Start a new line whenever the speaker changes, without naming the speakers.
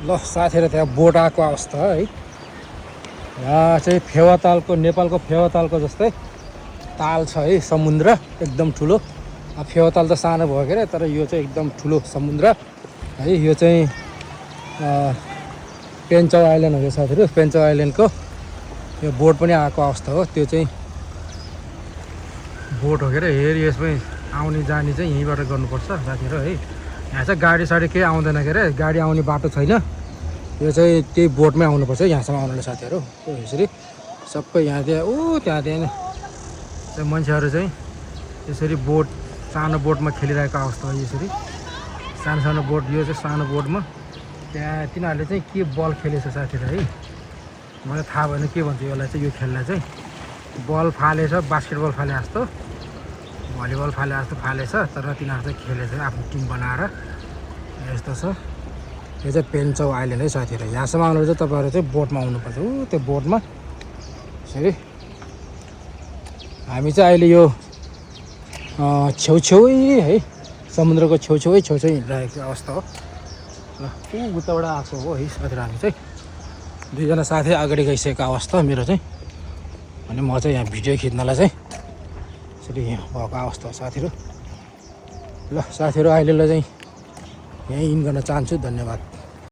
ल साथीहरु त्यहाँ बोट आएको अवस्था है। यहाँ चाहिँ फेवातालको नेपालको फेवातालको जस्तै ताल छ है, समुद्र एकदम ठुलो। फेवाताल त सानो भयो के अरे, तर यो चाहिँ एकदम ठुलो समुद्र है। यो चाहिँ पेन्चाउ आइल्यान्ड हो यो साथीहरु। पेन्चाउ आइल्यान्डको यो बोट पनि आएको अवस्था हो। त्यो चाहिँ बोट हो के अरे। हेर यसमै आउने जाने चाहिँ यहीँबाट गर्नुपर्छ साथीहरु है। यहाँ चाहिँ गाडी साडी केही आउँदैन के अरे, गाडी आउने बाटो छैन। यो चाहिँ त्यही बोटमै आउनुपर्छ यहाँसम्म आउनुलाई साथीहरु। यसरी सबै यहाँ त्यहाँ त्यहाँ मान्छेहरू चाहिँ यसरी बोट सानो बोटमा खेलिरहेको अवस्था हो। यसरी सानो सानो बोट, यो चाहिँ सानो बोटमा त्यहाँ तिनीहरूले चाहिँ के बल खेलेछ साथीहरु है। मलाई थाहा भएन के भन्छ यसलाई चाहिँ। यो खेललाई चाहिँ बल फालेछ, बास्केटबल फाले जस्तो, भलिबल फाले जस्तो फालेछ, तर तिनीहरू चाहिँ खेलेछ आफ्नो टिम बनाएर। यस्तो छ। यो चाहिँ पेन्चाउ आइल्यान्ड है साथीहरु। यहाँसम्म आउनु चाहिँ तपाईहरु चाहिँ बोटमा आउनुपर्छ। त्यो बोटमा यसरी हामी चाहिँ अहिले यो छेउछेउै है, समुद्रको छेउछेउै हिँडिरहेको अवस्था हो। ल उताबाट आएको हो है साथीहरु। हामी चाहिँ दुईजना साथी अगाडि गइसकेको अवस्था मेरो चाहिँ, अनि म चाहिँ यहाँ भिडियो खिच्नलाई चाहिँ यसरी यहाँ भएको अवस्था हो साथीहरु। ल साथीहरु अहिलेलाई चाहिँ यहीँ इन गर्न चाहन्छु। धन्यवाद।